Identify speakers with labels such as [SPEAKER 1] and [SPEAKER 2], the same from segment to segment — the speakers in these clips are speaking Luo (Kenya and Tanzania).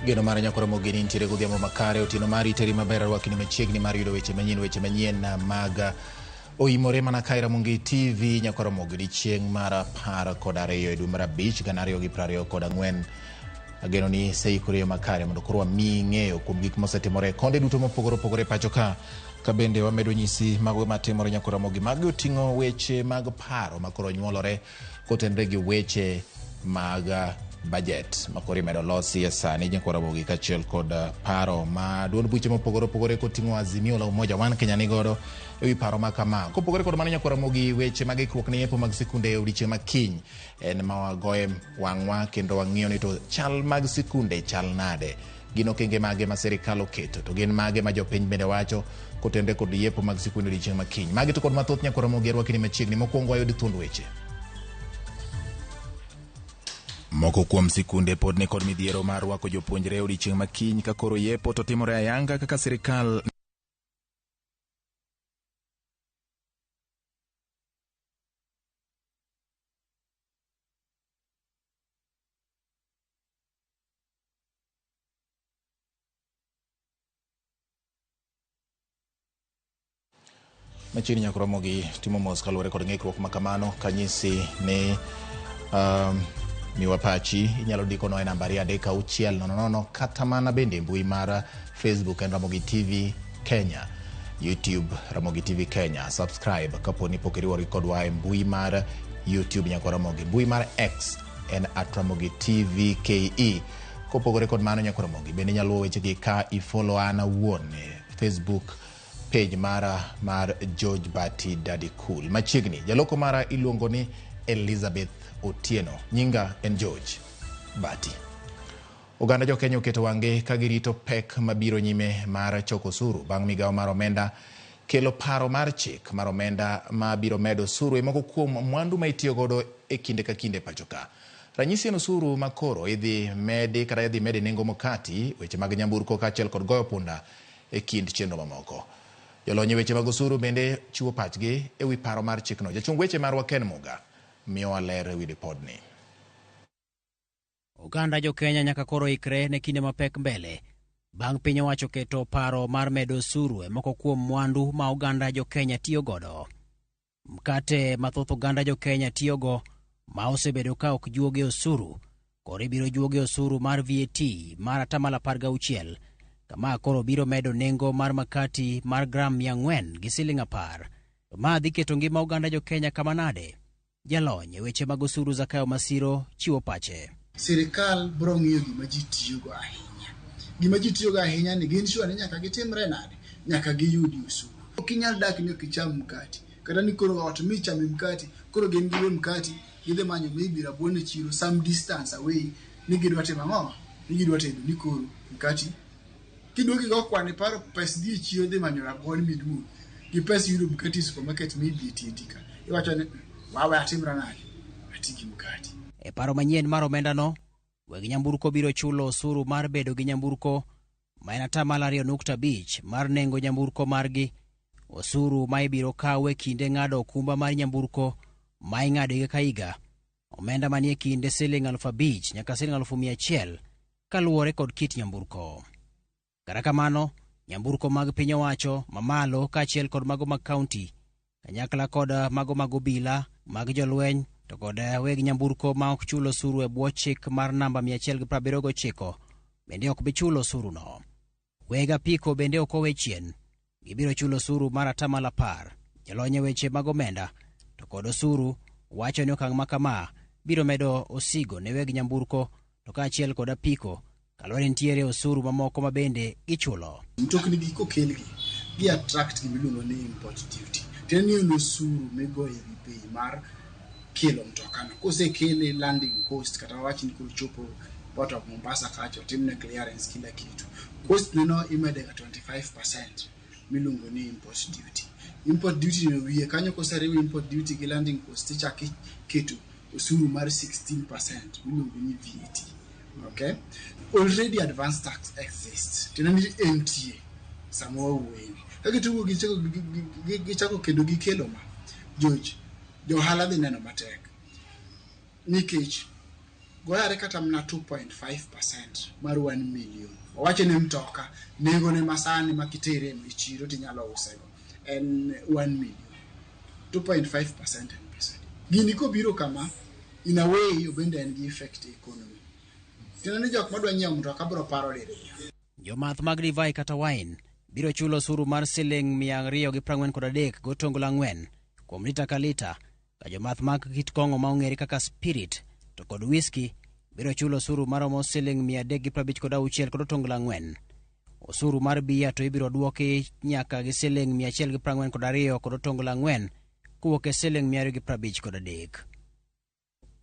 [SPEAKER 1] Geno mar nyakoro mogeni nitiere godhiambo makare otieno mari teri maber arwakni machiegni mar yudo weche manyien weche manyien mag oimore mana ka e Ramogi TV nyakoro mogeni chieng' mar 12 e dwe mar 5 2024. Ageno ni iseikori e makare mondo koro wamiyi ng'eyo kuom gik mosetimore e konde duto mopogore opogore e pacho ka ka bende wamedo nyisi mago matimore nyakoro Ramogi. Magi oting'o weche mag paro makoro nyuolore kotenre gi weche mag budget makoro imedo losi e sani nyakoro Ramogi kaachiel kod paro ma duond buche mopogore opogore koting'o Azimio la Umoja One Kenya nigodo ewi paro ma kama. Kopogore kod mano nyakoro Ramogi, weche mag ikruok ne yepo mag sikunde e odiechieng' ma kiny en ma wagoye wang'wa kendo wang'iyo ni to chal mag sikunde chal nade, gin okenge mage ma sirikal oketo to gin mage ma jopiny bende wacho kotenre kod yepo mag sikunde odiechieng' ma kiny. Magi to kod mathoth nyakoro Ramogi arwakini machiegni. Mokwongo wayud thuond weche. Moko kuom sikunde pod ni kod midhiero mar rwako jopuonjre odiechieng' ma kiny ka koro yepo to timore ayanga kaka sirikal machiegni nyaka romo gi timo mos kaluwore kod ng'ikruok ma kamano kanyisi ni miwa pachi inyalo ndikono e namba 23600 kata mana bende mbui mar Facebook en Ramogi TV Kenya, YouTube Ramogi TV Kenya. Subscribe kapo ni pok iriwori kodwa e mbui mar YouTube nyaka Ramogi. Mbui mar X en at Ramogi TV KE. Kopogore kod mano nyaka Ramogi bende inyalo luwo wechegi ka ifollow an awuon e Facebook page mara mar George Bati Daddy Cool. Machiegni jaloko mara iluongo ni Elizabeth Otieno. Nyinga en George Bati. Oganda jo Kenya oketo wang'gi ka girito pek mabiro nyime mar choko osuru bang' migawo mar omenda kelo paro mar chik mar omenda ma biro medo osuru e moko kuom mwandu ma itiyo godo e kinde ka kinde pacho ka. Ranyisi en osuru ma koro idhi medi kata idhi medi nengo mokati, weche mag nyamburko kaachiel kod goyo punda e kind chenro mamoko. Jolony e weche mag osuru bende chiwo pachgi e wi paro mar chikno. Jachung weche marwa Ken Muga miyowa ler e wi ripodni.
[SPEAKER 2] Oganda jo Kenya nyaka koro ikre ne kinde mapek mbele bang' piny owacho keto paro mar medo osuru e moko kuom mwandu ma oganda jo Kenya tiyo godo. Mkate ma thoth oganda jo Kenya tiyogo ma osebedo ka ok juoge osuru koro ibiro juoge osuru mar VAT mar 16%, kama koro biro medo nengo mar makati mar gram 400 gi siling 10. To ma dhi keto ngima oganda jo Kenya kama nade? Jalony e weche mag osuru Zakayo Masiro chiwo pache.
[SPEAKER 3] Sirikal bro ng'iyo gima ji tiyogo ahinya. Gima ji tiyogo ahinya ni gin sure ni nyaka gitimre nade? Nyaka giyudi osuru. Ok inyal dak ni ok icham mkati. Kata ni koro ot michame mkati, koro gin giwe mkati, gidhi manyo maybe rabuon e chiro some distance away ni gidwa timo ang'o? Ni gidwa tedo ni koro mkati. Kiduogo igo kwan iparo pes dhi e chiro dhi manyo rabuon miduogo gi pes yudo mkati e supermarket maybe e tiendi ka. Iwacho ni wawe atimra nade? Ati gi mkati.
[SPEAKER 2] E paro manyien mar omendano, weg nyamburko biro chulo osuru mar bedo gi nyamburko ma en 2.5% mar nengo nyamburko margi, osuru ma ibiro kaw e kinde ng'ado okumba mar nyamburko ma ing'ado higa ka higa, omenda manie kinde siling 5,000 nyaka siling 100,000 kaluwore kod kit nyamburko. Kata kamano, nyamburko mag piny owacho mamalo kaachiel kod mago mag kaunti kanyakla kod mago mag obila, mag jolweny to kod weg nyamburko ma ok chul osuru e bwo chik mar namba 179 bende ok bi chulo osuruno. Weg apiko bende ok owe chien, gibiro chulo osuru mar 10%. Jolony e weche mag omenda to kod osuru wacho ni okang' ma kama biro medo osigo ne weg nyamburko to kaachiel kod apiko kaluwore nitiere osuru mamoko ma bende gichulo.
[SPEAKER 3] Mtokni gi kokelgi Gi attract gima iluongo ni import duty. Tiende ni en osuru migoyo ewi bei mar kelo mtoka no. Kosekele landing cost kata wawach ni koro ochopo Port of Mombasa kacha otimne clearance kila kitu. Cost ne no imede ga 25% miluongo ni import duty. Import duty no wiye kanyo koseriw import duty gi landing cost tichako iketo osuru mar 16% miluongo ni VAT. Okay? Already advance tax exists. Tiende ni entie sama wawuoyeni. Ka gitugo gichako kendo gikelo ma, George, johala dhi neno matek. Nikech goyare kata mana 2.5% mar 1 million. Wawacho ni mtoka nengone masani ma kitere e chiro tinyalo usego en 1 million. 2.5% en pesa adi? Gini kobiro kama, in a way obende en gi effect e economy. Tiende ni jok madwa nyiewo mtoka biro paro diriyo.
[SPEAKER 2] Jomath mag divai kata wine biro chulo osuru mar siling 243.4 kuom lita ka lita, ka jomath mag kit kong'o ma ong'ere kaka spirit to kod whisky biro chulo osuru maromo siling 356.4. Osuru mar bia to ibiro duoki nyaka gi siling 142.4 kowuok e siling 253.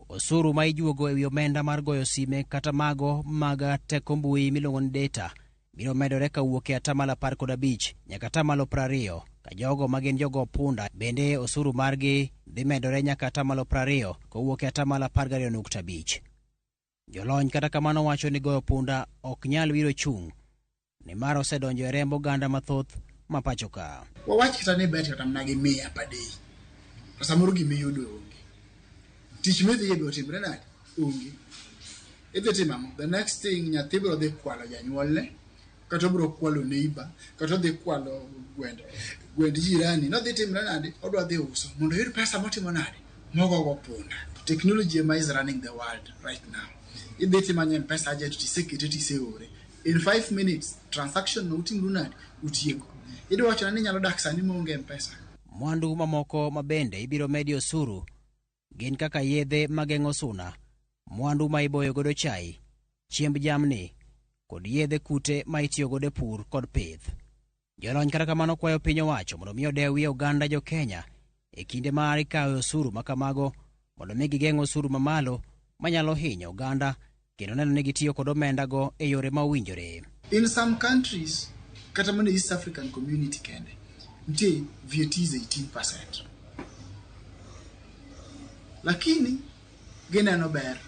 [SPEAKER 2] Osuru ma ijuogo ewi omenda mar goyo sime kata mago mag teko mbui miluongo ni data biro medore kawuok e 15% nyaka 20%, ka jogo ma gin jogo punda bende osuru margi dhi medore nyaka 20% kowuok e 12.5%. Jolony kata kamano wacho ni goyo punda ok nyal wiro chung' nimar osedonjo e remb oganda mathoth ma pacho ka.
[SPEAKER 3] Wawach kata ni bet kata mana gi 100 per day, to samoro gimiyudo onge. Tich midhiye be otimre nade? Onge. Idhi timo ang'o? The next thing nyathi biro dhi kwalo janyuolne, kata obiro kwalo neighbor, kata odhi kwalo gwend jirani. Nodhi timre nade? Odwa dhi uso mondo oyud pesa motimo nade? Mogogo punda. Technology ema is running the world right now. Idhi timanyo M-Pesa agent tisekete tiseore. In 5 minutes transaction no utimru nade? Utieko. Idwa wachona ni inyalo dak sani maonge M-Pesa.
[SPEAKER 2] Mwandu mamoko ma bende ibiro medi osuru gin kaka yedhe mageng'o suna, mwandu ma iboyo godo chai, chiemb jamni, kod yedhe kute ma itiyo godo e pur kod pith. Jolony kata kamano kwayo piny owacho mondo mi odewie oganda jo Kenya e kinde ma ikawe osuru ma kamago mondo mi gigeng' osuru mamalo manyalo hinyo oganda kendo neno ni gitiyo kod omenda go e yore ma owinjore.
[SPEAKER 3] In some countries, kata mana East African community kende, nitie VAT is 18%. Lakini gineno ber,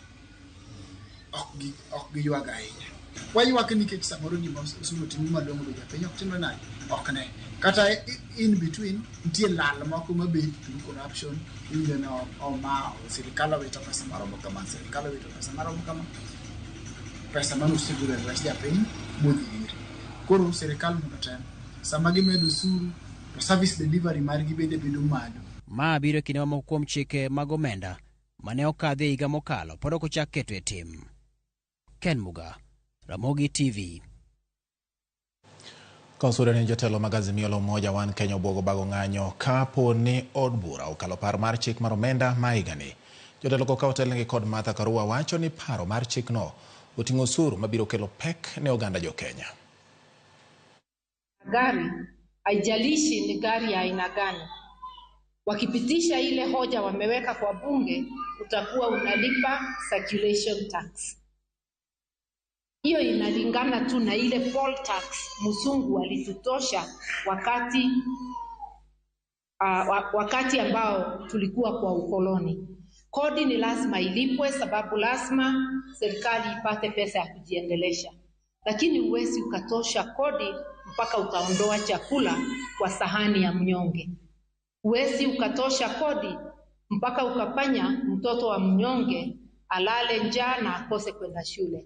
[SPEAKER 3] ok giywag ahinya. Waywak nikech samoro gima osuru otimo malong'o to japiny ok timre nade? Ok ne. Kata in between nitie lal moko mabet through corruption, iwinjo ni oma sirikal owito pesa maromo kama, sirikal owito pesa maromo kama. Pesa mane osegolo e lwet japiny modhi ire. Koro sirikal mondo otem, sama gimedo osuru to service delivery margi bende bedo malo.
[SPEAKER 2] Ma biro e kinde ma moko kuom chike mag omenda mane okadhi e higa mokalo pod ok ochak keto e tim. Ken Muga, Ramogi TV.
[SPEAKER 1] Kausure ni jotelo mag Azimio la Umoja One Kenya obwogo bago ng'anyo kapo ni od bura okalo paro mar chik mar omenda ma higani. Jotelo go ka otelnegi kod Martha Karua wacho ni paro mar chikno oting'o osuru mabiro kelo pek ne oganda jo Kenya.
[SPEAKER 4] Gari haijalishi ni gari ya aina gani, wakipitisha ile hoja wameweka kwa bunge, utakuwa unalipa circulation tax. Hiyo inalingana tu na ile poll tax mzungu alitutosha wakati ambao tulikuwa kwa ukoloni. Kodi ni lazima ilipwe, sababu lazima serikali ipate pesa ya kujiendelesha, lakini huwezi ukatosha kodi mpaka ukaondoa chakula kwa sahani ya mnyonge. Huwezi ukatosha kodi mpaka ukafanya mtoto wa mnyonge alale njaa na akose kwenda shule.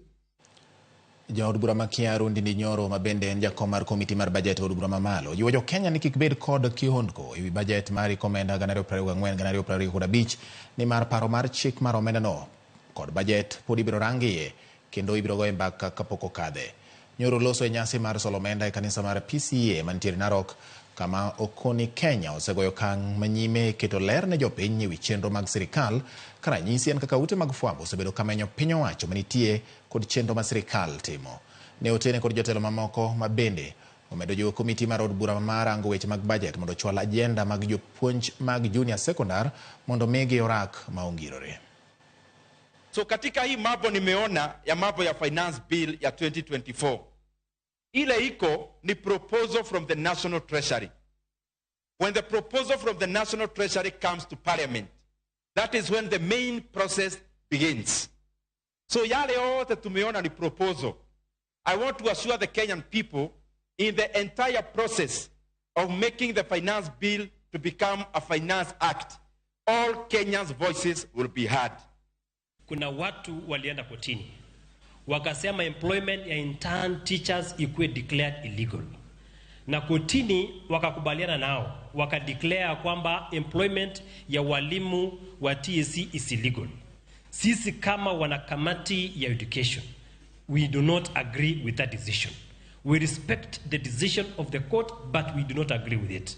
[SPEAKER 1] Jaod bura ma Kiaru Ndindi Nyoro ma bende en jakom mar komiti mar bajet e od bura mamalo jiwo jo Kenya ni kik bed kod kihondko ewi bajet mar hik omenda 2024-2025 nimar paro mar chik mar omenda no kod bajet pod ibiro rangie kendo ibiro goye mbaka kapok okadhe. Nyoro loso e nyasi mar solo omenda e kanisa mar PCEA mantiere Narok kama okoni Kenya osegoyo okang' manyime e keto ler ne jopiny ewi chenro mag sirikal ka ranyisi en kaka ute mag fwambo osebedo kamenyo piny owacho manitie kod chenro ma sirikal timo. Ne otene kod jotelo mamoko ma bende Omedo jiwo komiti mar od bura mar rango weche mag bajet mondo ochwal ajenda mag jopuonj mag junior secondar mondo migi orak ma ongirore.
[SPEAKER 5] So katika hii mambo nimeona ya mambo ya finance bill ya 2024, ile iko ni proposal from the National Treasury. When the proposal from the National Treasury comes to Parliament, that is when the main process begins. So yale yote tumeona ni proposal. I want to assure the Kenyan people in the entire process of making the finance bill to become a finance act, all Kenyans' voices will be heard.
[SPEAKER 6] Kuna watu walienda kotini wakasema employment ya intern teachers ikuwe declared illegal, na kotini wakakubaliana nao wakadeclare kwamba employment ya walimu wa TSC is illegal. Sisi kama wanakamati ya education, we do not agree with that decision. We respect the decision of the court, but we do not agree with it.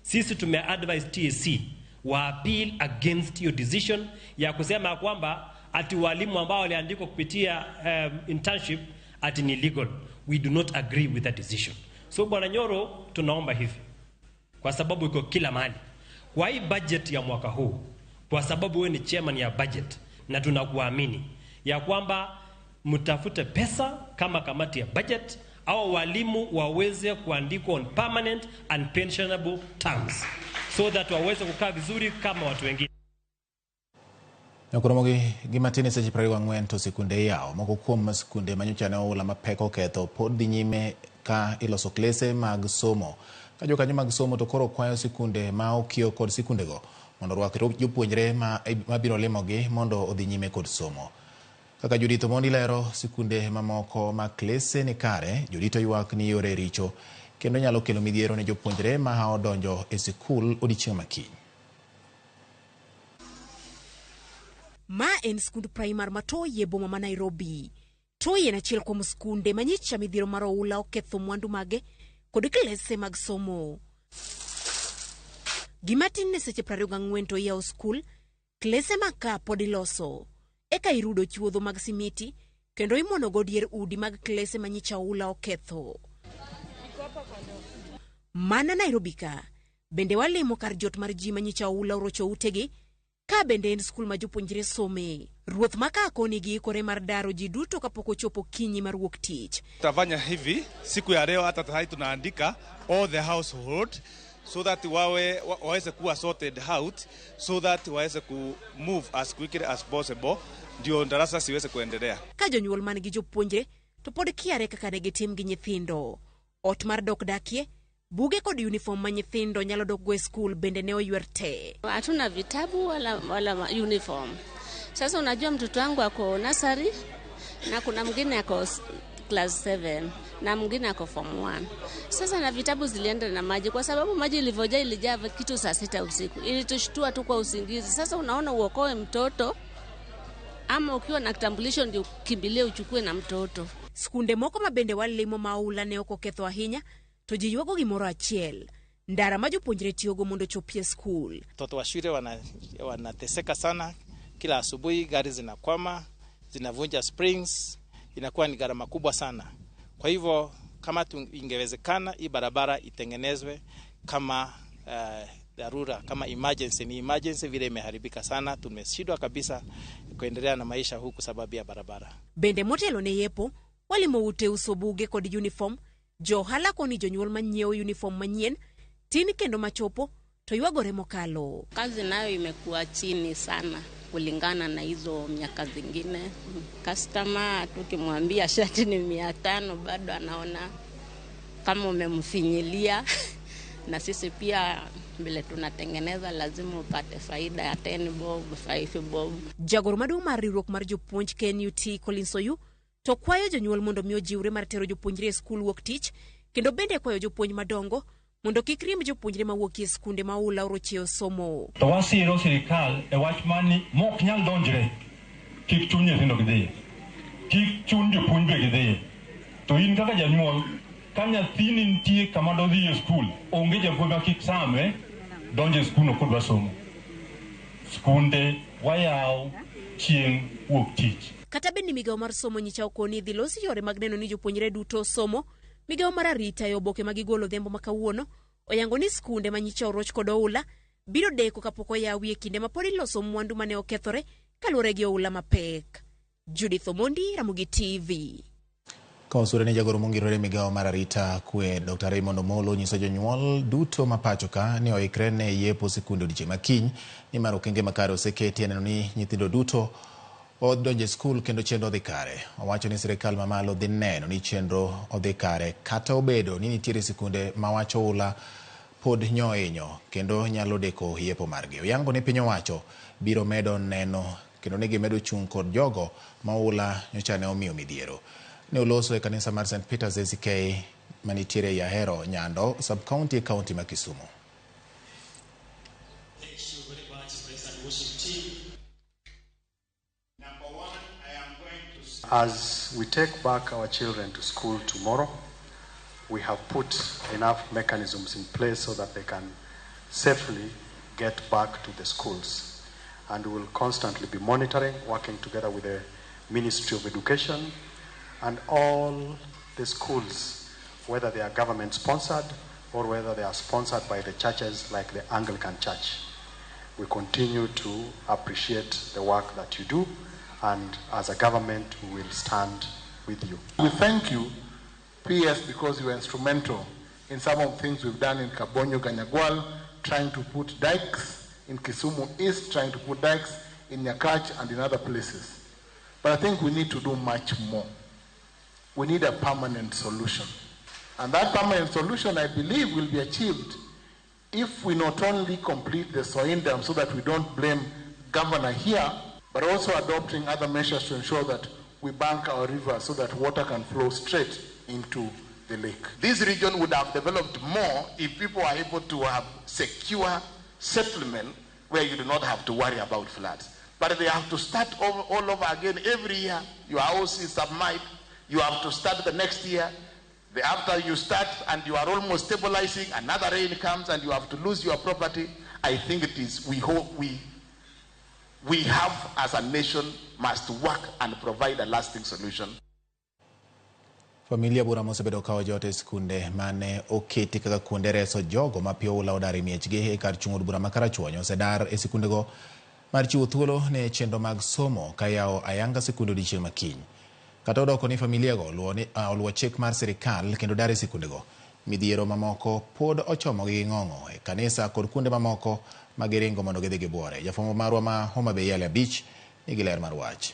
[SPEAKER 6] Sisi tumeadvise TSC wa appeal against your decision ya kusema kwamba ati walimu ambao waliandikwa kupitia internship ati ni illegal. We do not agree with that decision. So Bwana Nyoro, tunaomba hivi, kwa sababu iko kila mahali kwa hii budget ya mwaka huu, kwa sababu wewe ni chairman ya budget na tunakuamini ya kwamba mtafute pesa kama kamati ya budget au walimu waweze kuandikwa on permanent and pensionable terms so that waweze kukaa vizuri kama watu wengine.
[SPEAKER 1] Nokoromogi gi matin e seche 24 to sikunde iyawo. Moko kuom sikunde manyocha ne oula mapek oketho pod dhi nyime ka iloso klese mag somo. Ka jokanyo mag somo to koro kwayo sikunde ma okiewo kod sikundego mondo orwak jopuonjre mabiro limogi mondo odhi nyime kod somo. Kaka Judith Omondi lero, sikunde mamoko ma klese ni kare, jorito ywak ni yore richo kendo nyalo kelo midhiero ne jopuonjre ma hao donjo e sikul odiechieng' ma kiny.
[SPEAKER 7] Ma en skund primar ma Toi e boma ma Nairobi. Toi en achiel kuom skunde ma nyicha midhiero mar oula oketho mwandu mage kod klese mag somo. Gima tin ne seche 24 to iyawo skul, klese ma ka pod iloso. Eka irudo chuodho mag simiti kendo imono go dier udi mag klese ma nyicha oula oketho. Mana Nairobi ka, bende walimo kar jot mar ji ma nyicha oula orocho utegi, ka bende en skul ma jopuonjre some. Ruoth ma ka koni giikore mar daro ji duto kapok ochopo kinyi mar wuok tich.
[SPEAKER 8] Tutafanya hivi siku ya leo, hata tayari tunaandika all the household so that waweze kuwa sorted out so that waweze ku move as quickly as possible ndio darasa siweze kuendelea.
[SPEAKER 7] Ka jonyuol man gi jopuonjre to pod kiare kaka ne gitim gi nyithindo. Ot mar dok dakie, buge kod uniform ma nyithindo nyalo dok go e skul bende ne oywer te.
[SPEAKER 9] Hatuna vitabu wala uniform. Sasa unajua mtoto wangu ako nursery na kuna mwingine ako class 7 na mwingine ako form 1. Sasa na vitabu zilienda na maji kwa sababu maji ilivyojaa ilijaa kitu saa 6 usiku. Ilitushtua tu kwa usingizi. Sasa unaona uokoe mtoto ama ukiwa na kitambulisho ndio ukimbilie uchukue na mtoto.
[SPEAKER 7] Skunde moko ma bende walimo ma oula ne ok oketho ahinya to ji ywago gimoro achiel. Ndara ma jopuonjre tiyogo mondo ochopie skul.
[SPEAKER 10] Watoto wa shule wanateseka sana. Kila asubuhi gari zinakwama, zinavunja springs, inakuwa ni gharama kubwa sana. Kwa hivyo kama ingewezekana hii barabara itengenezwe kama dharura, kama emergency, ni emergency vile imeharibika sana, tumeshindwa kabisa kuendelea na maisha huku sababu ya barabara.
[SPEAKER 7] Bende motelo ne yepo, walimo ute uso buge kod uniform, johala koni jonyuol manyiewo uniform manyien, tin kendo machopo to ywagore mokalo.
[SPEAKER 9] Kazi nayo imekuwa chini sana kulingana na hizo miaka zingine. Customer tukimwambia shati ni 500 bado anaona kama umemfinyilia. Na sisi pia vile tunatengeneza lazima upate faida ya 10 bob, 5 bob.
[SPEAKER 7] Jagoro maduong' mar riwruok mar jopuonj KNUT Collins Oyu to kwayo jonyuol mondo mi ojiwre mar tero jopuonjre e skul wuok tich, kendo bende kwayo jopuonj madongo mondo kik riemb jopuonjre mawuok e skunde ma oula orochiewo somo.
[SPEAKER 11] To wasiro sirikal e wach mani mok nyal donjre, kik chun nyithindo gidhiye, kik chun jopuonj be gidhiye. To in kaka janyuol, ka nyathini nitie kama dodhi e skul, onge japuonj ma kik same donjo e skul no kodwa somo. Skunde wayawo chieng' wuok tich.
[SPEAKER 7] Kata bed ni migawo mar somo nyicha okoni dhi los yore mag neno ni jopuonjre duto somo, Migawo mar arita e oboke ma gigolo odhiambo ma kawuono oyango ni skunde ma nyicha oroch kod oula biro deko kapok oyawi e kinde ma pod iloso mwandu mane okethore kaluwore gi oula mapek. Judith Omondi, Ramogi TV.
[SPEAKER 1] Ka osure ni jagoro mongirore migawo mar arita kwe Dr. Raymond Omolo nyiso jonyuol duto ma pacho ka ni oikre ne yepo sikunde odiochieng' ma kiny nimar okenge makare oseketi e neno ni nyithindo duto odonjo e skul kendo chenro odhi kare. Owacho ni sirikal mamalo dhi neno ni chenro odhi kare kata obedo ni nitiere sikunde ma wach oula pod nyohinyo kendo nyalo deko yepo margi. Oyango ni piny owacho biro medo neno kendo ni gimedo chung' kod jogo ma oula nyocha ne omiyo midhiero. Ne oloso e kanisa mar St. Peter's ACK manitiere e Ahero, Nyando, sub-county e county ma Kisumu.
[SPEAKER 12] As we take back our children to school tomorrow, we have put enough mechanisms in place so that they can safely get back to the schools. And we will constantly be monitoring, working together with the Ministry of Education and all the schools, whether they are government sponsored or whether they are sponsored by the churches like the Anglican Church. We continue to appreciate the work that you do, and as a government, we will stand with you.
[SPEAKER 13] We thank you, PS, because you were instrumental in some of the things we've done in Kabonyo, Kanyagwal, trying to put dikes in Kisumu East, trying to put dikes in Nyakach and in other places. But I think we need to do much more. We need a permanent solution. And that permanent solution, I believe, will be achieved if we not only complete the Soin Dam so that we don't blame governor here, but also adopting other measures to ensure that we bank our river so that water can flow straight into the lake.
[SPEAKER 14] This region would have developed more if people are able to have secure settlement where you do not have to worry about floods. But they have to start all over again every year. Your house is submerged. You have to start the next year. After you start and you are almost stabilizing, another rain comes and you have to lose your property. I think it is, we hope we have as a nation must work and provide a lasting solution.
[SPEAKER 1] Familia bura mosebedo ka ojot e skunde mane oketi kaka kuonde reso jogo ma pi oula odar e miechgi e kar chung' od bura ma Karachuonyo osedar e sikundego mar chiwo thuolo ne chenro mag somo ka yawo ayanga sikunde odiochieng' ma kiny. Kata odoko ni familia go oluwo chik mar sirikal kendo dar e sikundego, midhiero mamoko pod ochomogi gi ng'ong'o e kanisa kod kuonde mamoko ma giringo mondo gidhi gibuore. Jafwambo marwa ma Homa Bay Yale Abich nigi ler mar wach.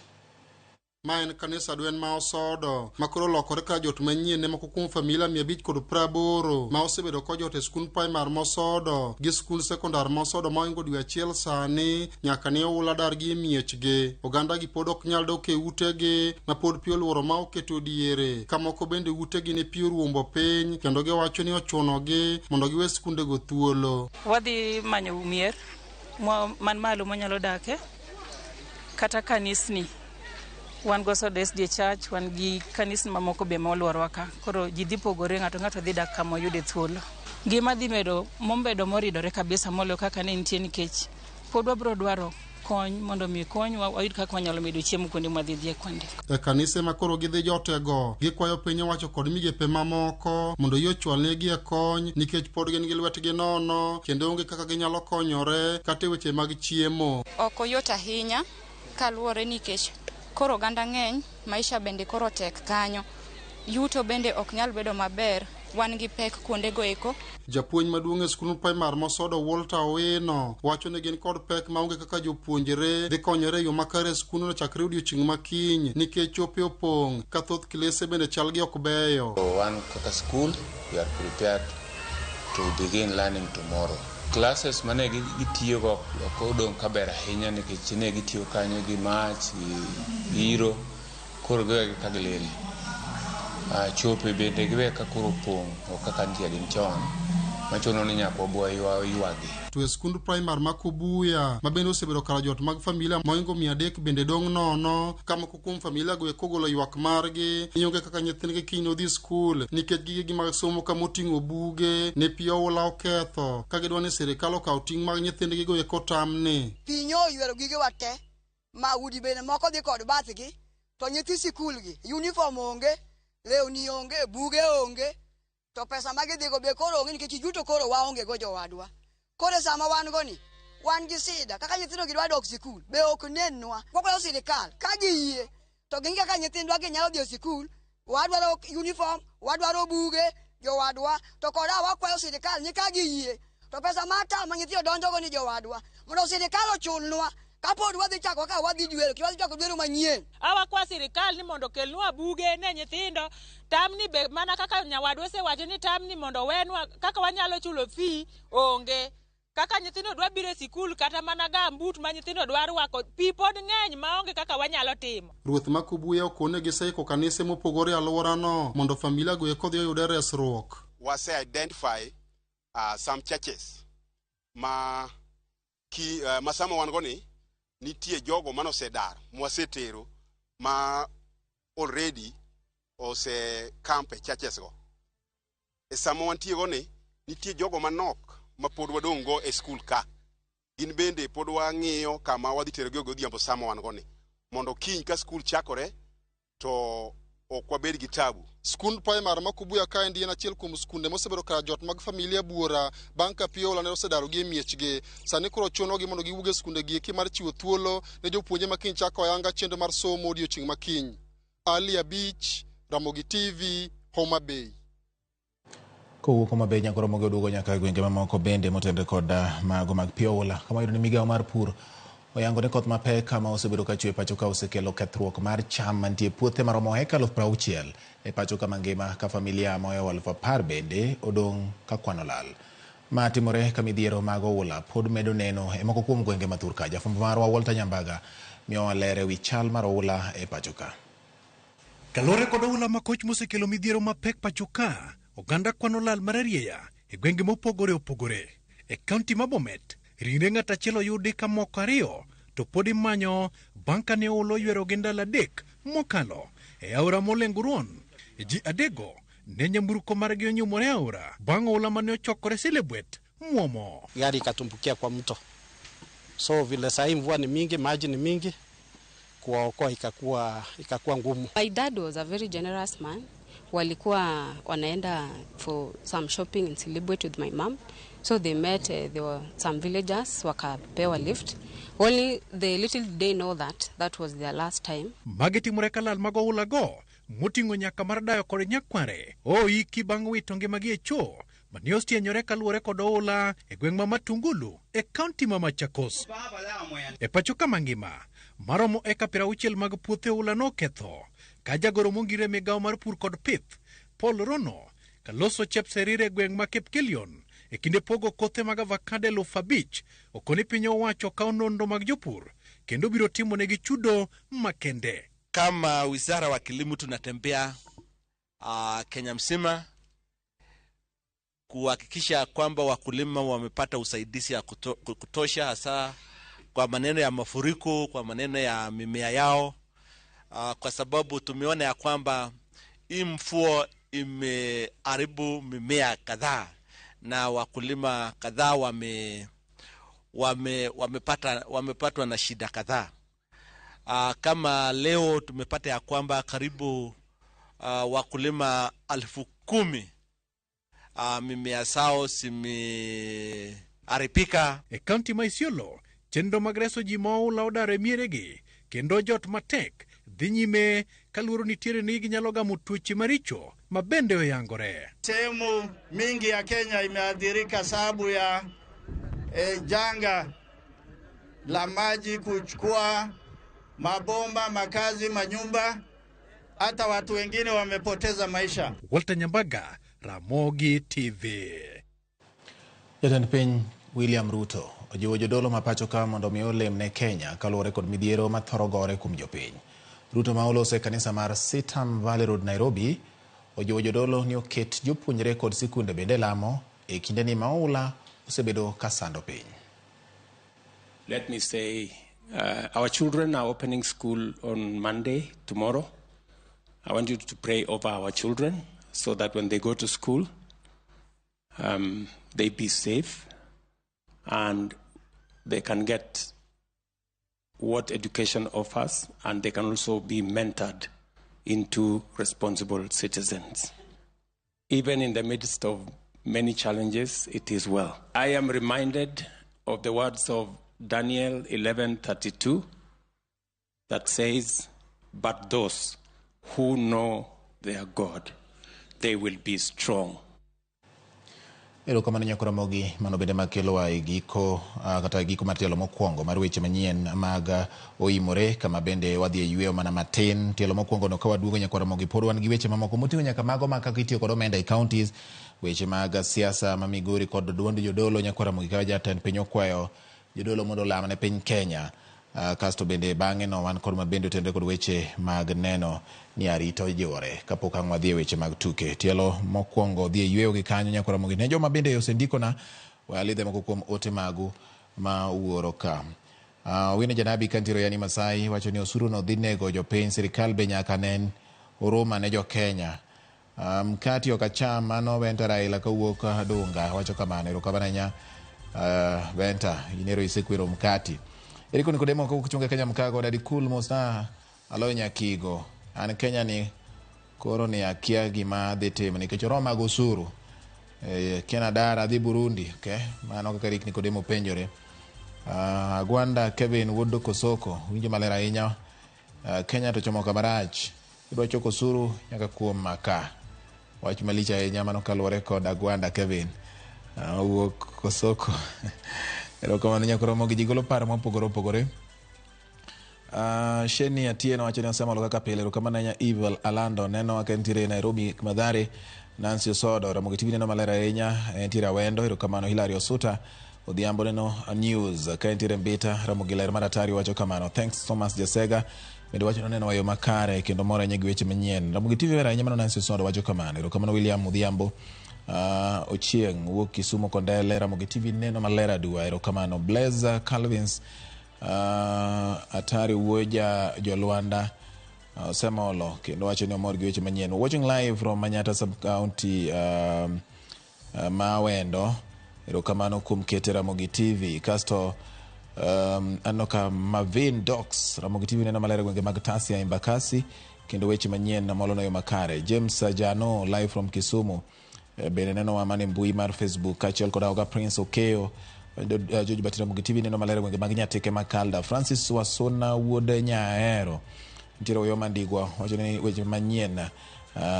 [SPEAKER 15] Ma en kanisa dwen ma Osodo ma koro olokore ka jot manyien ne moko kuom familia 580 ma osebedo kojot e skund primar Mosodo gi skund sekondar Mosodo ma oingo dwe achiel sani nyaka ne oula dargi e miechgi. Oganda gi pod ok nyal dok e utegi ma pod pi oluoro ma oketo diere ka moko bende utegi ne pi oruombo piny kendo giwacho ni ochunogi mondo giwe skundego thuolo.
[SPEAKER 16] Wadhi manyo mier man malo mwanyalo dake kata kanisni. Wan go Sodo SDA Church, wan gi kanisni mamoko be moluorowa ka. Koro ji dhi pogore, ng'ato ng'ato dhi dak kama oyude thuolo. Ngima dhi medo mobedo moridore kabisa moloyo kaka ne nitie nikech pod wabiro dwaro kony mondo mi konywa wayud kaka wanyalo medo chiemo kuonde mwadhi dhiye kuonde.
[SPEAKER 15] E kanise ma koro gidhi jotego, gikwayo piny owacho kod migepe mamoko mondo yie ochwalnegi e kony nikech pod gin gi lwetgi nono kendo onge kaka ginyalo konyore kata e weche mag chiemo.
[SPEAKER 17] Ok oyot ahinya kaluwore nikech koro oganda ng'eny, maisha bende koro tek kanyo. Yuto bende ok nyal bedo maber, wan gi pek kuondego eko.
[SPEAKER 15] Japuonj maduong' e skund primar Mosodo Walter Owino wacho ni gin kod pek maonge kaka jopuonjre dhi konyore e yo makare e skundno chakre odiochieng' ma kiny nikech chope opong' ka thoth klese bende chalgi ok beyo.
[SPEAKER 18] Wan kaka school, we are prepared to begin learning tomorrow. Classes mane gitiyogo ok odong' kaber ahinya nikech ne gitiyo kanyo gi mach, gi iro, koro giwegi ka gilil. Chope bende giwe ka koro opong' ok kaka nitie gin chon, machuno ni nyaka wabwa ywagi.
[SPEAKER 15] To e skund primar ma Kobuya ma bende osebedo kar jot mag familia moingo 300 bende dong' nono ka moko kuom familia go eko ogolo ywak margi ni onge kaka nyithindgi kiny nodhi skul nikech gigegi mag somo kama oting'o buge ne pi oula oketho ka gidwa ni sirikal okaw ting' mag nyithindgi go eko tamni.
[SPEAKER 19] Pi nyo oywero gigewa te ma udi bende moko dhi kod bathgi to nyithi sikul gi uniform onge, Lewni onge, buge onge, to pesa ma gidhigo be koro onge nikech yuto koro waonge go jowadwa. Koro sama wan go ni, wan gi sida kaka nyithindo gi dwa dok sikul be ok nenwa. Wakwayo sirikal ka giyie to ging'i kaka nyithindwa gi nyalo dhi e sikul. Wadwaro uniform, wadwaro buge jowadwa, to koda wakwayo sirikal ni ka giyie to pesa mar tam ma nyithindo donjogo ni jowadwa mondo sirikal ochulnwa kapod wadhi chako ka wadhi dwero kendo wadhi chako dwero manyien.
[SPEAKER 20] Awakwa sirikal ni mondo okelnwa buge ne nyithindo. Tamni be mana kaka nyawadwa osewacho ni tamni mondo owenwa kaka wanyalo chulo fee onge. Kaka nyithindo dwa biro e sikul kata mana gambut ma nyithindo dwa rwako, pi pod ng'eny maonge kaka wanyalo timo.
[SPEAKER 15] Ruoth ma Kubuya okone giseiko kanise mopogore e alworano mondo familia go eko odhi oyude resruok.
[SPEAKER 21] Wase identify some churches ma ki ma sama wan go ni nitie jogo manosedar mwasetero ma already ose camp e churches go. E sama wantie go ni nitie jogo manok ma pod wadong' go e skul ka. Gin bende pod wang'iyo kama wadhi terogi godhiambo sama wan go ni mondo kiny ka skul chakore to ok wabed gi tabu.
[SPEAKER 15] Skund primar ma Kubuya kaendi en achiel kuom skunde mosebedo kar jot mag familia buora bang' ka pi oula ne osedarogi e miechgi. Sani koro chunogi mondo giwuog e skunde gi eki mar chiwo thuolo ne jopuonje ma kiny chako ayanga chenro mar somo odiochieng' ma kiny. Ali Abich, Ramogi TV, Homa Bay.
[SPEAKER 1] Kowuok Homa Bay nyaka Ramogi oduogo nyaka e gwenge mamoko bende motenore kod mago mag pi oula. Kama iyudo ni migawo mar pur oyango ni koth mapek kama osebedo ka chwe e pacho ka osekelo kethruok mar cham mantie e puothe maromo eka 60,000 e pacho ka mangima ka familia mohewo 10,000 bende odong' ka kwano lal. Ma timore ka midhiero mag oula pod medo neno e moko kuom gwenge ma thurka. Jafwambo marwa Walter Nyambaga miyowa ler ewi chal mar oula e pacho ka.
[SPEAKER 22] Kaluwore kod oula makoch mosekelo midhiero mapek pacho ka, oganda kwano lal mararieya e gwenge mopogore opogore. E kaunti ma Bomet, ringre ng'at achiel oyudi ka moko ariyo to pod imanyo bang' kane oula oywerogi ndalo 3 mokalo e aora Molenguruon. Ji adekgo ne nyamburko margi onyumore e aora bang' oula mane ochokore Silibwet muomo.
[SPEAKER 23] Gari ikatumbukia kwa mto. So vile sahi mvua ni mingi, maji ni mingi, kuwaokoa ikakuwa ngumu.
[SPEAKER 24] My dad was a very generous man. Walikuwa wanaenda for some shopping in Silibwet with my mom. So they met, there were some villagers wakapewa lift. Only the little they know that that was their last time.
[SPEAKER 22] Magi timore ka lal mag oula go moting'o nyaka mar dayo kod nyakware oiki bang' wito ngimagi e cho mane ostienyore kaluwore kod oula e gweng' ma Matungulu e kaunti ma Machakos. E pacho ka mangima maromo eka 60 mag puothe oula noketho ka jagoro mongire migawo mar pur kod pith Paul Rono kaloso Chepserir e gweng' ma Kipkelion e kinde pogo kothe mag avocado 5,000 okoni piny owacho kawo nonro mag jopur kendo biro timonegi chudo makende.
[SPEAKER 25] Kama wizara wa kilimo tunatembea Kenya mzima kuhakikisha kwamba wakulima wamepata usaidizi ya kutosha, hasa kwa maneno ya mafuriko, kwa maneno ya mimea yao, kwa sababu tumeona ya kwamba hii mvua imeharibu mimea kadhaa na wakulima kadhaa wamepatwa na shida kadhaa. Kama leo tumepata ya kwamba karibu wakulima 10,000 mimea zao zimeharibika.
[SPEAKER 22] E kaunti ma Isiolo, chenro mag reso ji ma oula odar e mieregi kendo jot matek dhi nyime kaluoro nitiere ni ginyalo gamo tuoche maricho ma bende oyangore.
[SPEAKER 26] Sehemu mingi ya Kenya imeathirika sababu ya janga la maji kuchukua mabomba, makazi, manyumba, hata watu wengine wamepoteza maisha.
[SPEAKER 22] Walter Nyambaga, Ramogi TV.
[SPEAKER 1] Jatend piny William Ruto ojiwo jodolo ma pacho ka mondo mi olem ne Kenya kaluwore kod midhiero ma thoro gore kuom jopiny. Ruto ma oloso e kanisa mar Sitam Valley Road, Nairobi, ojiwo jodolo ni oket jopuonjre kod sikunde bende lamo e kindeni ma oula osebedo ka sando piny.
[SPEAKER 27] Let me say, our children are opening school on Monday, tomorrow. I want you to pray over our children so that when they go to school, they be safe and they can get what education offers, and they can also be mentored into responsible citizens. Even in the midst of many challenges, it is well. I am reminded of the words of Daniel 11:32 that says, "But those who know their God, they will be strong."
[SPEAKER 1] Erokamano nyakora Ramogi, mano bende makelowa e giko kata giko mar tielo mokwongo mar weche manyien mag oimore kama bende wadhi e yweyo mana matin. Tielo mokwongo no ka waduogo nyakora Ramogi pod wan gi weche mamoko moting'o nyaka mago ma kaka itiyo kod omenda e counties, weche mag siasa ma Migori kod duond jodolo nyakora Ramogi ka jatend piny okwayo jodolo mondo olam ne piny Kenya. Kasto bende bang'e no wan kod mabende otenore kod weche mag neno ni arita ojiwore kapok ang' wadhi e weche mag tuke. Tielo mokwongo dhi e yweyo gi kanyo nyakora Ramogi. Ne joma bende osendikona, we alidhe moko kuom ote magu ma uoro ka. Wine Janabi kantiere Yani Masai wacho ni osuru no dhi nego jopiny, sirikal be nyaka nen huruma ne jo-Kenya. Mkati ok acham, mano Benta Raila kawuok Dunga wacho kamano. Erokamano ahinya Benta, inero isekwero mkati. Eriko Nikodemo kawuok Chunga Kenya Mkago, Daddy Cool mosna aloyo Nyakigo. An Kenya ni koro ni akia gima dhi timo nikech oroma gi osuru. Kena dar adhi Burundi, okay? Mano kaka Eric Nikodemo penjore. Agwanda Kevin Wuod Kosoko winjo maler ahinya. Kenya to chomo kama rach. Idwa choko osuru nyaka kuom makaa. Wach malich ahinya mano kaluwore kod Agwanda Kevin. Owuok Kosoko. Erokamano nyakora Ramogi, ji golo paro mopogore opogore. Sheni Atieno wacho ni osemolo kaka pile. Erokamano ahinya Evil Alando neno ka entiere Nairobi Mathare. Nancy Osodo Ramogi TV neno maler ahinya entiere Awendo. Erokamano Hilary Osuta Odhiambo neno news ka entiere Mbita. Ramogi ler mar atari wacho kamano. Thanks Thomas Jasega bende wacho ni oneno wayo makare kendo mor ahinya gi weche manyien. Ramogi TV ber ahinya mano Nancy Osodo wacho kamano. Erokamano William Odhiambo Ochieng wuok Kisumu Kondele. Ramogi TV neno maler aduwa. Erokamano Blaise Calvins Atari wuoja Jolwanda Semolo kendo wacho ni omor gi weche manyien. Watching live from Manyata sub county Mawendo. Erokamano kuom kete Ramogi TV. Kasto aneno ka Mavin Docs Ramogi TV neno maler e gwenge mag Tasia Embakasi kendo weche manyien molono yo makare. James Jano live from Kisumu bende neno wa mane mbui mar Facebook kaachiel kod Oga Prince Okeo George Batira Ramogi TV neno maler e gwenge mag Nyatike Makalda. Francis Wasuna wuod Nyaero nitiere Oyo Mandigwa wacho ni weche manyien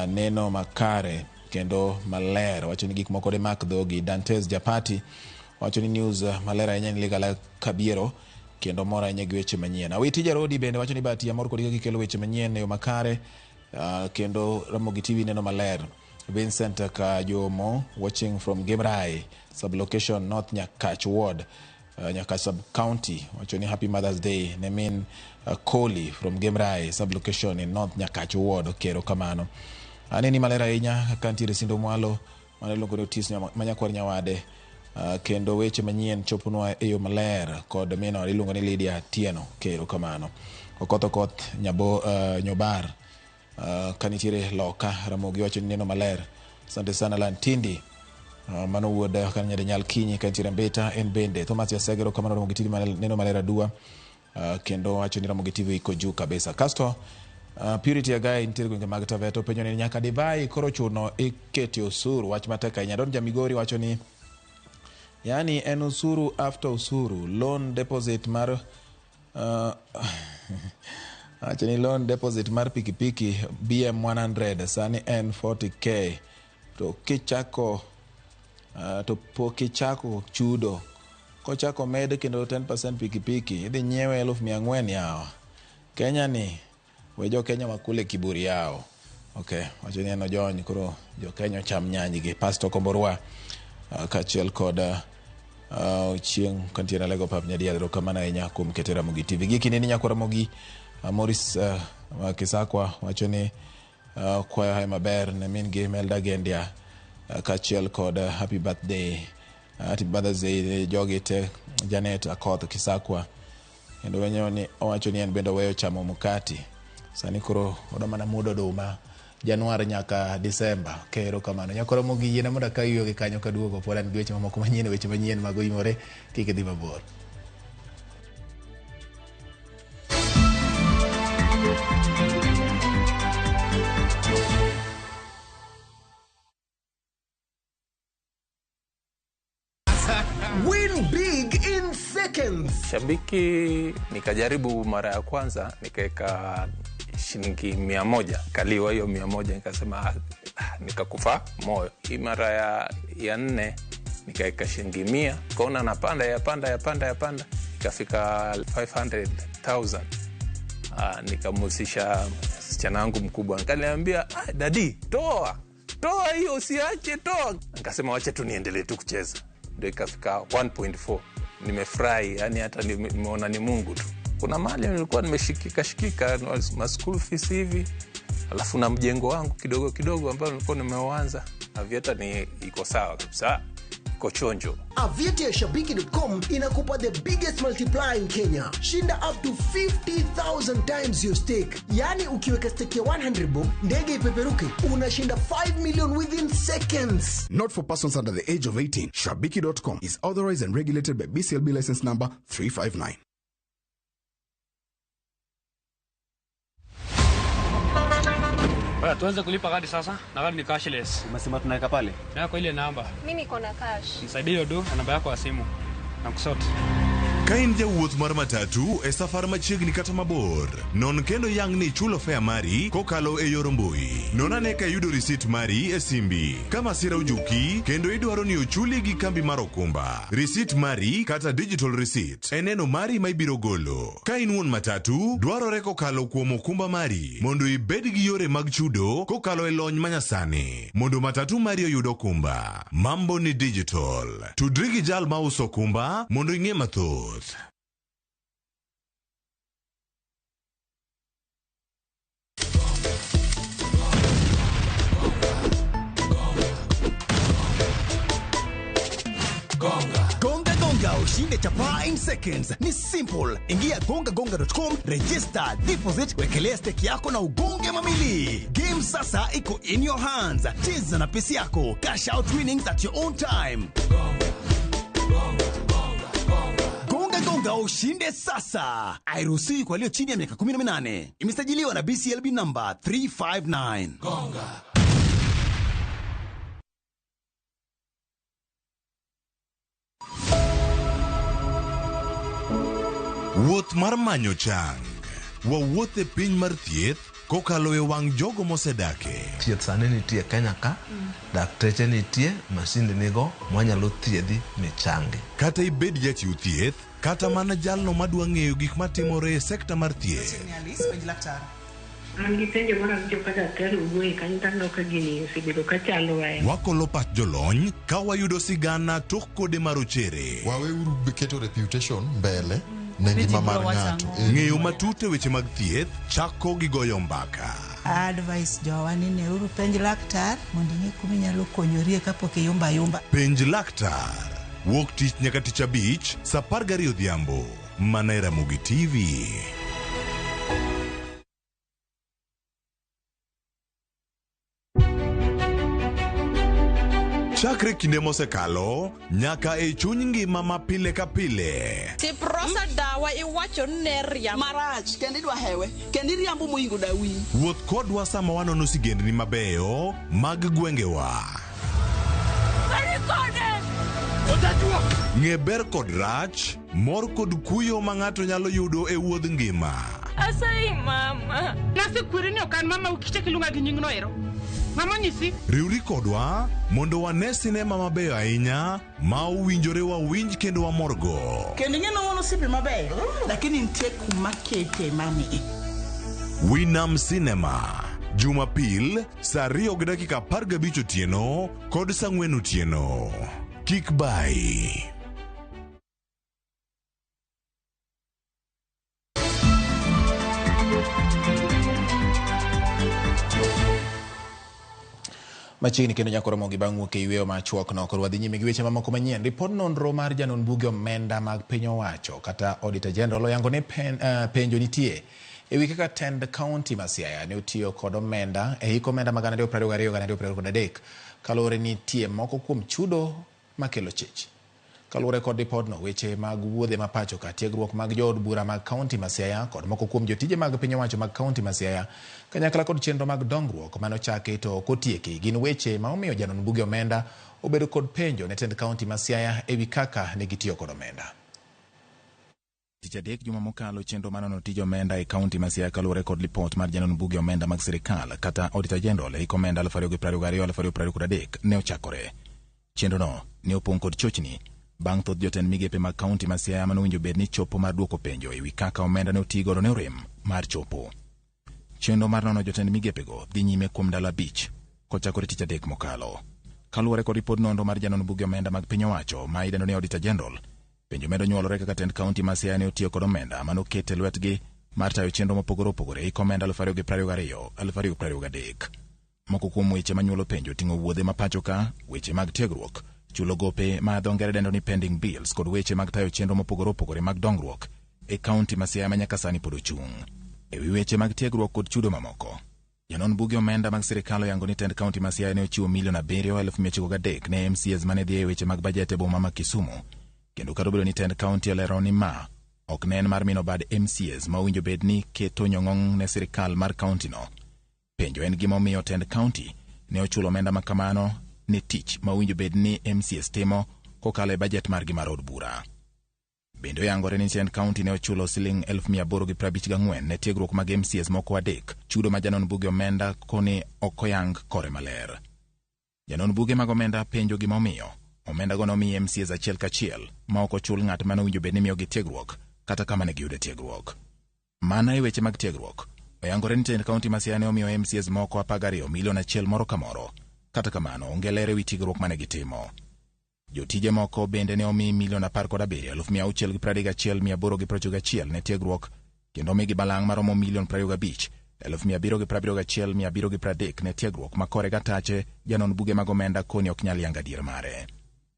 [SPEAKER 1] neno makare kendo maler, wacho ni gik moko de mak dhogi. Dantes Japati wacho ni news maler ahinya ni Ligala Kabiero kendo mor ahinya gi weche manyien. Awiti Jarodi bende wacho ni Bahati amor kod kaka ikelo weche manyien e yo makare kendo Ramogi TV neno maler. Vincent Kajomo watching from Gemrai sublocation North Nyakach Ward Nyakach sub county wacho ni happy Mother's Day ne min Koli from Gemrai sublocation in North Nyakach Ward. Okero kamano. Aneni maler ahinya ka nitiere Sindo Mwalo mano iluongo ni Otis Manyakwar Nyawade kendo weche manyien choponwa e yo maler kod minwa iluongo ni Lydia Tieno. Kero kamano. Okoth Okoth Nyabo, Nyobar ka nitiere loka Ramogi wacho ni neno maler. Asante sana Lantindi. Mano wuod Kanyade Nyal Kinyi ka nitiere Mbita en bende. Thomas Yasege erokamano Ramogi TV neno maler aduwa kendo wacho ni Ramogi TV iko juu kabisa. Kasto Purity Agai nitiere gwenge mag Taveta openjo ni nyaka divai koro chuno ikete osuru, wach matek ahinya. Don Jamigori wacho ni yani en osuru after osuru, loan deposit mar wacho ni loan deposit mar pikipiki BM 100 sani en 40k to kichako to pok ichako chudo kochako med kendo 10% pikipiki idhi nyiewe 400,000 yawa. Kenya ni we jo Kenya wakule kiburi yao. Okay, wacho ni en ojony koro jo Kenya ocham nyanygi. Pastor Komborwa kaachiel kod Ochieng kantiere Alego Pap Nyadiel, erokamano ahinya kuom kete Ramogi TV. Gi kindeni nyakwa Ramogi Morris Kisakwa wacho ni kwayo hayo maber ne min gi Melda Gendia kaachiel kod happy birthday happy Mother's Day ne jogi te Janet Akoth Kisakwa. Kendo wenyo ni owacho ni en bende oweyo chamo mkati sani koro odwa mana mudo oduma Januar nyaka Disemba. Kero kamano nyakwa Ramogi yiena mondo akaw yueyo gi kanyo kaduogo pod an gi weche mamoko manyien, weche manyien mag oimore, kik idhi mabor.
[SPEAKER 2] Shabiki nikajaribu mara ya kwanza nikaweka shilingi 100, kaliwa hiyo 100, nikasema nikakufa moyo. Hii mara ya nne nikaweka shilingi 100, kaona napanda yapanda yapanda yapanda, ikafika 500,000. Nikamhusisha msichana wangu mkubwa, nikaniambia dadi, toa hiyo, usiache, toa. Nikasema wacha tu niendelee tu kucheza, ndio ikafika 1.4. Nimefurahi, yani hata nimeona ni Mungu tu. Kuna mahali nilikuwa nimeshikika ma school fees hivi, alafu na mjengo wangu kidogo kidogo ambao nilikuwa nimeuanza. Aviator ni iko sawa kabisa, iko chonjo.
[SPEAKER 3] Aviator ya Shabiki.com inakupa the biggest multiplier in Kenya. Shinda up to 50,000 times your stake. Yani ukiweka stake ya 100 bob, ndege ipeperuke, unashinda 5 million within seconds.
[SPEAKER 4] Not for persons under the age of 18. Shabiki.com is authorized and regulated by BCLB license number 359.
[SPEAKER 5] Tuanze kulipa kadi sasa, na kadi ni cashless.
[SPEAKER 6] Umesema tunaweka pale?
[SPEAKER 5] Yako ile namba.
[SPEAKER 8] Mimi niko na cash.
[SPEAKER 5] Nisaidie hiyo do na namba yako ya simu. Na kusort.
[SPEAKER 10] Ka in jawuoth mar matatu e safar machiegni kata mabor, non kendo yang ni ichulo fare mari kokalo e yor mbui. Non ane ka iyudo risit mari e simbi. Ka masira ojuki kendo idwaro ni ochuli gi kambi mar okumba, risit mari kata digital receipt e neno mari ma ibiro golo. Ka in wuon matatu, dwarore kokalo kuom okumba mari mondo ibed gi yore mag chudo kokalo e lony manyasani mondo matatu mari oyud okumba. Mambo ni digital. Tudri gi jal mauso okumba mondo ing'e mathoth.
[SPEAKER 3] Gonga Gonga ushinde chapaa in seconds. Ni simple. Ingia gongagonga.com, register, deposit, wekelea stake yako na ugonge mamili. Game sasa iko in your hands. Cheza na pesa yako. Cash out winnings at your own time. Gonga Gonga ushinde sasa. Hairuhusiwi kwa walio chini ya miaka 18. Imesajiliwa na BCLB number 359.
[SPEAKER 28] Gonga.
[SPEAKER 10] Wuoth mar manyo chang. Wawuoth e piny mar thieth kokalo e wang' jogo mosedake.
[SPEAKER 29] Thieth sani nitie Kenya ka, dakteche nitie, masinde nigo, mwanyalo thiedhi michangi.
[SPEAKER 10] Kata ibed jachiw thieth, kata mana jalno madwa ng'eyo gik matimore e sekta mar thieth.
[SPEAKER 30] An gi penjo moro awinjo ka daktari owuoye kanyo to aneno ka gini osebedo ka chando ahinya.
[SPEAKER 10] Wakolo pach jolony ka wayudo sigana tok kode marochere.
[SPEAKER 31] Waweuru keto reputation mbele ne ngima mar ng'ato.
[SPEAKER 10] Ng'eyo matut e weche mag thieth chako gi goyo mbaka.
[SPEAKER 32] Advice jowa ni neuru penj laktar mondo ing'e kuma inyalo konyorie kapok iyumba yumba.
[SPEAKER 10] Penj laktar. Wuok tich nyaka tich abich saa 12 odhiambo. Mana e Ramogi TV. Chakre kinde mosekalo nyaka e chuny ngima ma pile ka pile.
[SPEAKER 33] Tiprosa dawa iwacho ni ne riambo.
[SPEAKER 34] Marach kendo idwa hewe kendo iriambo moingo dawi.
[SPEAKER 10] Wuoth kodwa sama wanono sigendni mabeyo mag gwengewa. Ng'e ber kod rach, mor kod kuyo ma ng'ato nyalo yudo e wuodh ngima.
[SPEAKER 35] Asayi mama. Nasekweri ni ok an mama ukichak iluonga gi nyingno ero. Mama nyisi.
[SPEAKER 10] Riwri kodwa mondo wane sinema mabeyo ahinya ma owinjore wawinj kendo wamorgo.
[SPEAKER 34] Kendo ing'e ni wan osiepe mabeyo, lakini nitie kuma kete mami.
[SPEAKER 10] Winam Cinema Jumapil saa 2:15 otieno kod saa 4 otieno. Kik bai.
[SPEAKER 1] Machiegni kendo nyako romo gi bang' wuok e yweyo machuok no koro wadhi nyime gi weche mamoko manyien. Ripod nonro mar janon buge omenda mag piny owacho kata Auditor General oyango ni penjo nitie ewi kaka tend kaunti ma Siaya ne otiyo kod omenda e hik omenda mag 2022-2023 kaluwore ni nitie moko kuom chudo makelo chich. Kaluwore kod ripodno, weche mag wuodhe ma pacho ka, tiegruok mag jood bura mag kaunti ma Siaya kod moko kuom jotije mag piny owacho mag kaunti ma Siaya kanyakla kod chenro mag dongruok manochaki to ok otieki gin weche ma omiyo janon buge omenda obedo kod penjo ne tend kaunti ma Siaya ewi kaka ne gitiyo kod omenda. Tich adek juma mokalo chenro mar nono tij omenda e kaunti ma Siaya kaluwore kod lipot mar janon buge omenda mag sirikal kata Auditor General e hik omenda 2022-2023 ne ochakore. Chenrono ne opong' kod chochni bang' thoth jotend migepe mag kaunti ma Siaya manowinjo bed ni chopo mar duoko penjo ewi kaka omenda ne otigodo ne orem mar chopo. Chenro mar nono jotend migepego dhi nyime kuom ndalo 5 kochakore tich adek mokalo. Kaluwore kod ripod nonro mar janon buge omenda mag piny owacho ma idendo ni Auditor General, penjo medo nyuolore kaka tend kaunti ma Siaya ne otiyo kod omenda manoket e lwetgi mar tayo chenro mopogore opogore e hik omenda 2022-2023. Moko kuom weche manyuolo penjo oting'o wuodhe ma pacho ka, weche mag tiegruok, chulo gope ma dho ngere dendo ni pending bills kod weche mag tayo chenro mopogore opogore mag dongruok e kaunti ma Siaya ma nyaka sani pod ochung'. Ewi weche mag tiegruok kod chudo mamoko, janon buge omenda mag sirikal oyango ni tend kaunti ma Siaya ne ochiwo milion 7,903 ne MCAs mane dhi e weche mag bajet e boma ma Kisumu, kendo kata obedo ni tend kaunti olero ni ma ok ne en mar mino bad MCAs ma owinjo bed ni keto nyong'ong' ne sirikal mar kaunti no. Penjo en gima omiyo tend kaunti ne ochulo omenda ma kamano ne tich ma owinjo bed ni MCAs timo kokalo e bajet margi mar od bura. Bende oyangore ni tend kaunti ne ochulo siling 854,000 ne tiegruok mag MCAs moko 3, chudo ma janon buge omenda koni ok oyang kore maler. Janon buge mag omenda penjo gima omiyo omenda go nomiyi MCAs achiel kachiel ma ok ochul ng'at mane owinjo bed ni miyogi tiegruok kata kama ne giyude tiegruok. Mana e weche mag tiegruok, oyangore ni tend kaunti ma Siaya ne omiyo MCAs moko 12 milion 1 moro ka moro. Kata kamano, onge ler ewi tiegruok mane gitimo. Jotije moko bende ne omi milion 17,631,891 ne tiegruok kendo omigi balang' maromo milion 25,771,730 ne tiegruok ma kore gatache janon buge mag omenda koni ok nyal yango adier mare.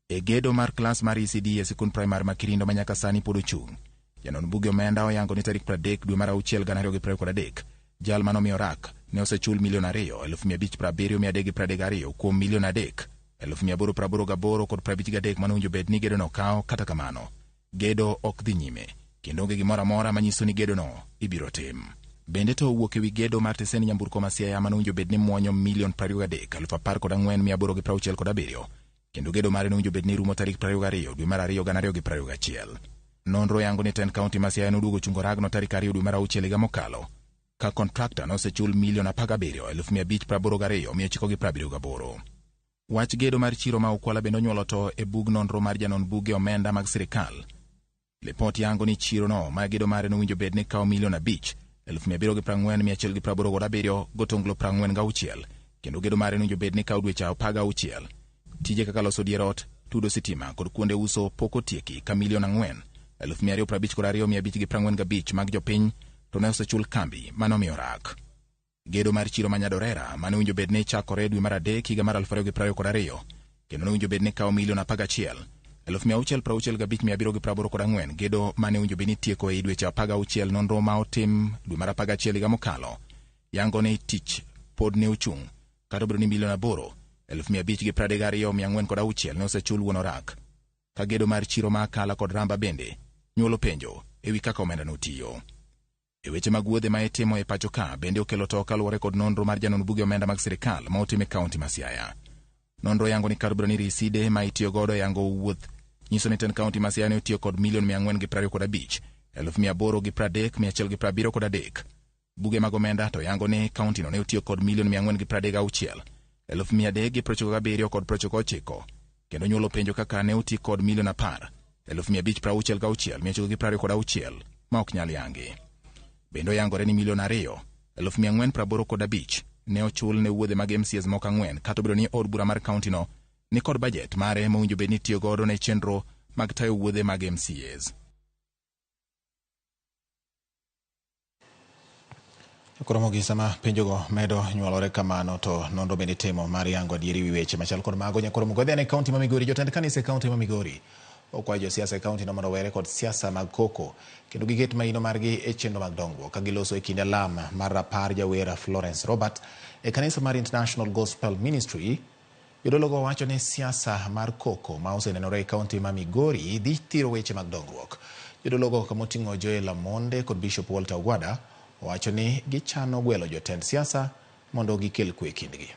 [SPEAKER 1] E gedo mar klas mar ECD e sikund primar ma Kirindo ma nyaka sani pod ochung', janon buge omenda oyango ni tarik 30 dwe mar 6 2023 jal manomiyo rak ne osechul milion 2,570,332 kuom milion 3,888,53 manowinjo bed ni gedono kawo. Kata kamano, gedo ok dhi nyime kendo onge gimoro amora manyiso ni gedono ibiro tim. Bende to owuok ewi gedo mar tesend nyamburko ma Siaya manowinjo bed ni muonyo milion 23,14,867 kendo gedo mare nowinjo bed ni rumo tarik 22 dwe mar 2 2021. Nonro yango ni tend kaunti ma Siaya noduogo chungo ragno tarik 2 dwe mar 6 higa mokalo ka kontrakta nosechul milion 17,582,978. Wach gedo mar chiro ma Ukwala bende onyuolo to e bug nonro mar janon buge omenda mag sirikal. Lipot yango ni chiro no ma gedo mare nowinjo bed ni kawo milion 5,740,187 gotonglo 46 kendo gedo mare nowinjo bed ni kawo dweche 16. Tije kaka loso dier ot, tudo sitima kod kuonde uso pok otieki ka milion 4,252,545 mag jopiny to ne osechul kambi manomiyo rak. Gedo mar chiro ma Nyadorera mane owinjo bed ni chakore dwe mar 3 higa mar 2022 kendo nowinjo bed ni kawo milion 11,665,784 gedo mane owinjo bed ni tieko e dweche 16. Nonro ma otim dwe mar 11 higa mokalo yango ni tich pod ne ochung' kata obedo ni milion 8,532,406 ne osechul wuon orak. Ka gedo mar chiro ma Akala kod Ramba bende nyuolo penjo ewi kaka omenda notiyo. E weche mag wuodhe ma itimo e pacho ka bende okelo to kaluwore kod nonro mar janon buge omenda mag sirikal ma otim e kaunti ma Siaya. Nonro yango ni kar obedo ni riside ma itiyo godo yango wuoth nyiso ni tend kaunti ma Siaya ne otiyo kod milion 425,830,173. Buge mag omenda to yango ni kaunti no ne otiyo kod milion 436,397 kendo nyuolo penjo kaka ne oti kod milion 10,566,926 ma ok nyal yangi. Bende oyangore ni milion 2,485 ne ochul ne wuodhe mag MCAs moko 4 kata obedo ni od bura mar kaunti no ni kod bajet mare mowinjo bed ni tiyo godo ne chenro mag tayo wuodhe mag MCAs. Koro mogik sama penjogo medo nyuolore kamano to nonro bende itimo mar yango adieri wi weche machal kod mago. Nyakoro Mugodhi e kaunti ma Migori, jotend kanisa e kaunti ma Migori okwayo josiasa e kaunti no mondo owere kod siasa mag koko kendo giket maino margi e chenro mag dongruok ka giloso e kinde alam mar rapar jawer Florence Robert e kanisa mar International Gospel Ministry. Jodologo wacho ni siasa mar koko ma osenenore e kaunti ma Migori dhi thiro weche mag dongruok. Jodologo kamoting'o Joel Amonde kod Bishop Walter Ogwada owacho ni gichano gwelo jotend siasa mondo gikel kwe e kindgi.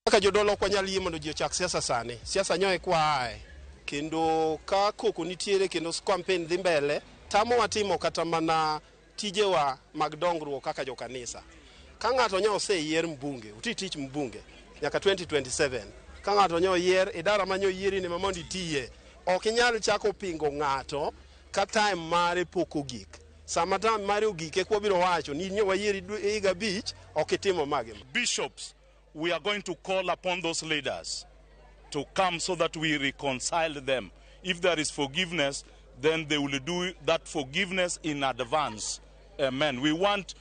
[SPEAKER 6] Kaka jodolo ok wanyal yie mondo ji ochak siasa sani. Siasa nyoe kwa ae. Kendo ka koko nitiere kendo campaign dhi mbele, tamowa timo kata mana tijewa mag dongruok kaka jokanisa. Ka ng'ato nyo oseyier mbunge, uti tich mbunge nyaka 2027. Ka ng'ato nyo oyier, idara ma nyo oyieri ni ma mondo itiye. Ok inyal chako pingo ng'ato ka time mare pok ogik. Sama time mare ogik eka wabiro wacho ni nyo wayieri higa 5 ok itimo magi.
[SPEAKER 7] Bishops, we are going to call upon those leaders to come so that we reconcile them. If there is forgiveness, then they will do that forgiveness in advance. Amen. We want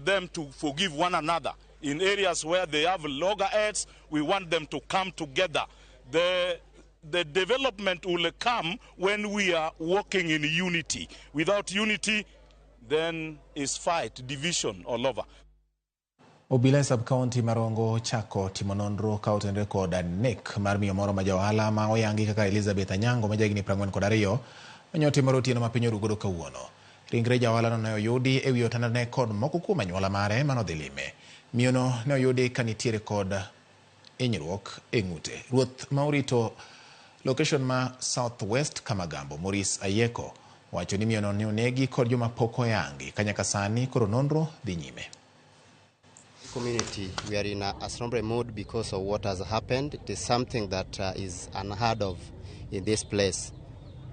[SPEAKER 7] them to forgive one another. In areas where they have loggerheads, we want them to come together. The development will come when we are working in unity. Without unity, then is fight, division all over.
[SPEAKER 1] Obila e sub-county ma Rongo chako timo nonro ka otenore kod nek mar miyo moro ma ja ohala ma oyangi kaka Elizabeth Anyango ma jahigni 42 mane otimore otieno ma piny oru godo kawuono. Ringre ja ohalano ne oyudi e wi otandane kod moko kuom anyuola mare manodhi lime. Miyono ne oyudi ka nitiere kod hinyruok e ng'ute. Ruoth ma orito location ma South West Kamagambo, Maurice Ayeko, wacho ni miyono ne onegi kod joma pok oyangi ka nyaka sani koro nonro dhi nyime.
[SPEAKER 8] Community, we are in a somber mood because of what has happened. It is something that is unheard of in this place.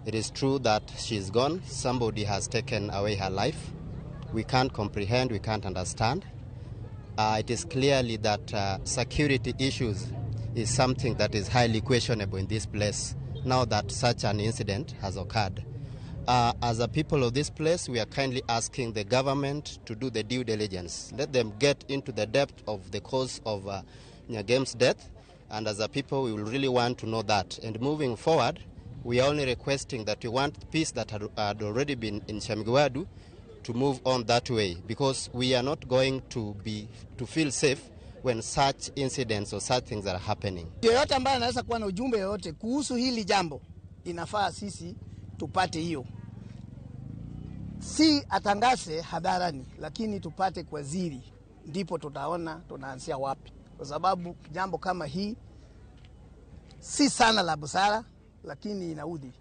[SPEAKER 8] It is true that she's gone. Somebody has taken away her life. We can't comprehend, we can't understand. It is clearly that security issues is something that is highly questionable in this place now that such an incident has occurred. As a people of this place, we are kindly asking the government to do the due diligence. Let them get into the depth of the cause of Nyagem's death. And as a people, we will really want to know that. And moving forward, we are only requesting that we want peace that had already been in Shamigwadu to move on that way, because we are not going to feel safe when such incidents or such things are happening.
[SPEAKER 9] Yoyote ambaye anaweza kuwa na ujumbe yoyote kuhusu hili jambo, inafaa sisi tupate hiyo. Si atangase hadharani, lakini tupate kwa siri, ndipo tutaona tunaanzia wapi. Kwa sababu jambo kama hii si sana la busara, lakini inaudhi.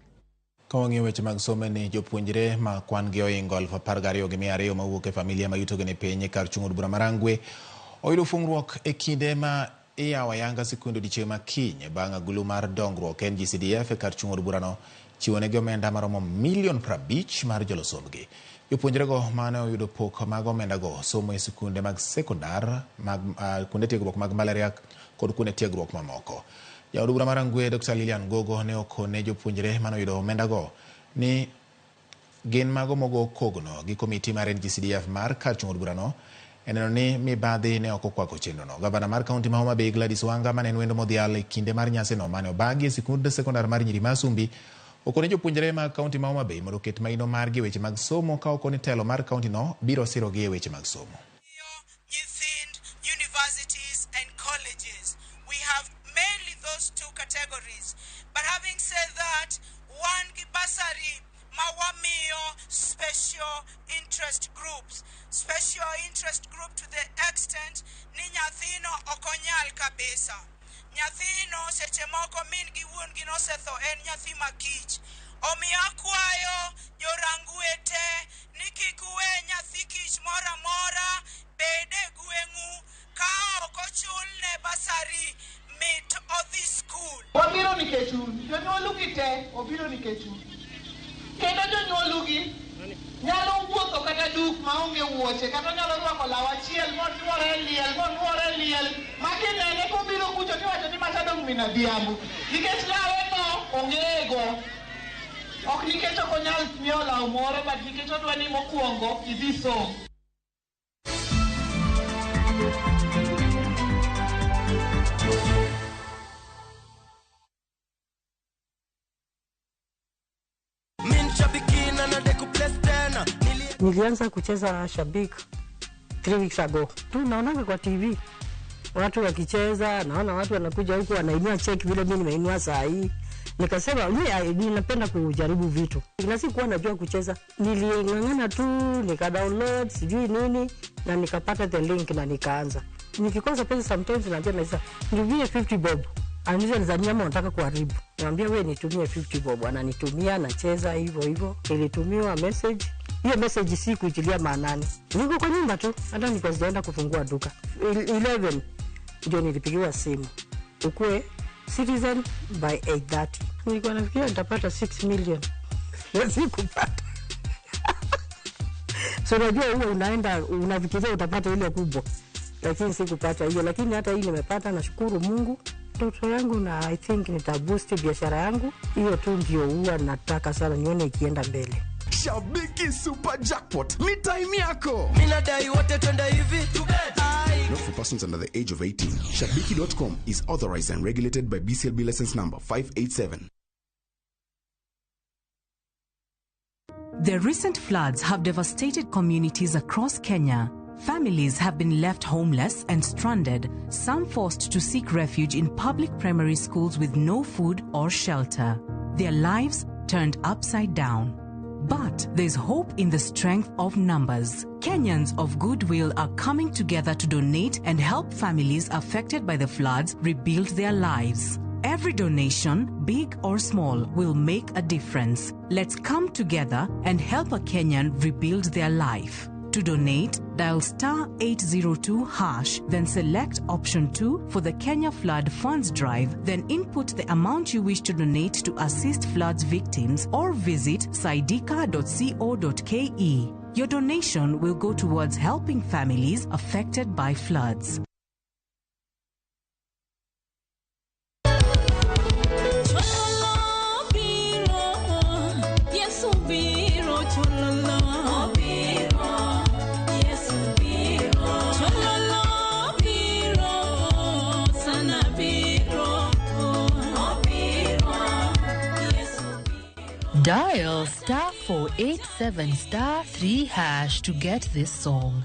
[SPEAKER 1] Ka wang'iyo weche mag somo ni jopuonjre ma kwan gi ohingo 12,200 mawuok e familia ma yutogi ni piny kar chung' od bura ma Rangwe oyudo fungruok e kinde ma iyawo ayanga sikunde odiechieng' ma kiny bang' agulu mar dongruok NGCDF e kar chung' od burano chiwonegi omenda maromo milion 50 mar jolosombgi. Jopuonjrego mane oyudo pok mag omendago somo e sikunde mag sekondar, mag kuonde tiegruok mag mbalariany kod kuonde tiegruok mamoko. Jaod bura mar Rangwe Dr. Lilian Gogo ne okone jopuonjre mane oyudo omendago ni gin mago mogo kogno gi komiti mar NGCDF mar kar chung' od burano e neno ni mibadhi ne ok okwako chenrono. Gavana mar kaunti ma Homa Bay Gladys Wanga mane en wendo modhial e kinde mar nyasino mane obagi e sikund sekondar mar nyiri ma Asumbi okone jopuonjre mag kaunti ma Homa Bay mondo oket maino margi e weche mag somo ka okoni telo mar kaunti no biro sirogi e weche mag somo.
[SPEAKER 11] Universities and colleges. We have mainly those two categories. But having said that, one bursary mawamiyo special interest groups. Special interest group to the extent ni nyathino okonyal kabisa. Nyathino seche moko min gi wuon gi nosetho en nyathi makich. Omiyo akwayo jorangwe te ni kik uwe nyathi kich moro amora bede gweng'u ka ok ochulne basari mit odhi skul.
[SPEAKER 35] Wabiro nikech un, jonyuolu gi te obiro nikech un. Kendo jonyuolu gi nyalo wuotho kata duk maonge wuoche, kata nyalo rwako law achiel monuore liel, ma kinene kobiro kucho tiwacho ni macha dong' min adhiambo. Nikech lawe no ongego. Ok nikech ok onyal nyiewo law moro, but nikech odwa ni mokwongo idhi som.
[SPEAKER 12] Nilianza kucheza Shabik 3 weeks ago. Tu naonanga kwa TV watu wakicheza, naona watu wanakuja huku wanainua check vile mimi nimeinua saa hii. Nikasema mimi napenda kujaribu vitu. Na sikuwa najua kucheza. Niling'ang'ana tu, nika download sijui nini na nikapata the link na nikaanza. Nikikosa pesa sometimes naambia naisa, nitumie 50 bob. Aniuliza nizania ama unataka kuharibu. Niambia wewe nitumie 50 bob, ananitumia nacheza hivyo hivyo. Nilitumiwa message. Hiyo message si kuitilia maanani. Niko kwa nyumba tu, hata nilikuwa sijaenda kufungua duka. 11 ndio nilipigiwa simu. Ukue Citizen by 8:30. Nilikuwa nafikiria nitapata 6 million. Sikupata. So unajua huwa unaenda unafikiria utapata ile kubwa, lakini sikupata hiyo, lakini hata hii nimepata, nashukuru Mungu. Ndoto yangu na I think nitaboost biashara yangu, hiyo tu ndio huwa nataka sana nione ikienda mbele.
[SPEAKER 4] Shabiki Super Jackpot ni time yako.
[SPEAKER 13] Minadai wote twende hivi.
[SPEAKER 4] Not for persons under the age of 18. Shabiki.com is authorized and regulated by BCLB license number 587.
[SPEAKER 14] The recent floods have devastated communities across Kenya. Families have been left homeless and stranded, some forced to seek refuge in public primary schools with no food or shelter. Their lives turned upside down. But there's hope in the strength of numbers. Kenyans of goodwill are coming together to donate and help families affected by the floods rebuild their lives. Every donation, big or small, will make a difference. Let's come together and help a Kenyan rebuild their life. To donate, dial star 802 hash, then select option 2 for the Kenya Flood Funds Drive, then input the amount you wish to donate to assist floods victims or visit saidika.co.ke. Your donation will go towards helping families affected by floods.
[SPEAKER 15] Dial star 487 star 3 hash to get this song.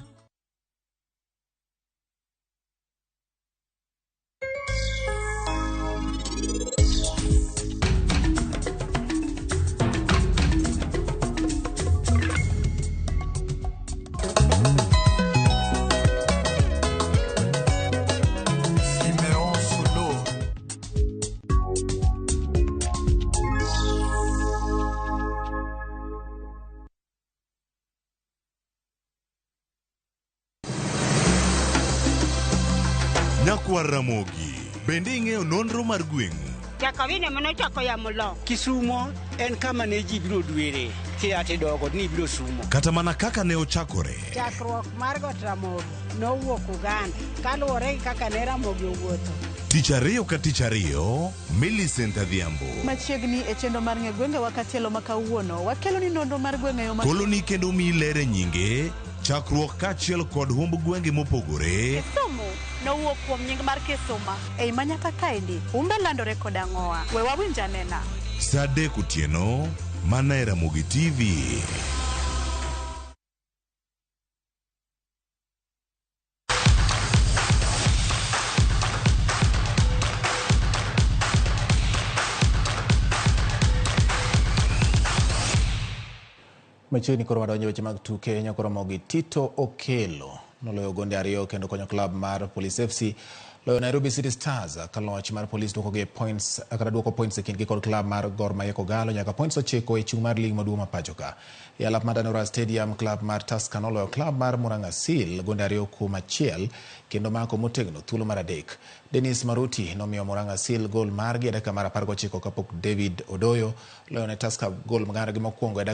[SPEAKER 16] Simeon Solo.
[SPEAKER 10] Nyakwar Ramogi, bende ing'eyo nonro mar gweng'u?
[SPEAKER 17] Jakawine manochako yamo lo.
[SPEAKER 18] Kisumo en kama ne ji biro dwere kia tidogo ni biro sumo.
[SPEAKER 10] Kata mana kaka ne ochakore.
[SPEAKER 17] Chakruok mar Got Ramogi nowuok Uganda kaluwore gi kaka ne Ramogi owuotho.
[SPEAKER 10] Tich ariyo ka tich ariyo, Millicent Adhiambo.
[SPEAKER 19] Machiegni e chenro mar ng'e gwengewa katielo ma kawuono, wakelo ni nonro mar gwenge yo ma
[SPEAKER 10] Koloni kendo miyi ler e nyinge, chakruok kaachiel kod humb gwenge mopogore.
[SPEAKER 19] Kisumu nowuok kuom nying mar Kisuma. Ei manyaka kaendi, humbe landore kod ang'owa. We wawinj anena.
[SPEAKER 10] Saa 3 otieno, mana e Ramogi TV.
[SPEAKER 1] Machiegni koro wadonjo weche mag tuke nyakoromo gi Tito Okelo noloyo gonde ariyo kendo konyo klab mar Police FC loyo Nairobi City Stars ka loch mar Police duokogi e points kata duoko points e kindgi kod klab mar Gor Mahia Kogalo nyaka points 9 e chung' mar lig maduong' ma pacho ka. E alap mar Dandora Stadium, klab mar Tusker noloyo klab mar Murang'a Seal gonde 2-1 kendo mako motegno thuolo mar 3. Dennis Maruti nomiyo Murang'a Seal gol margi e dakika mar 19 kapok David Odoyo loyo ne Tusker gol margi mokwongo e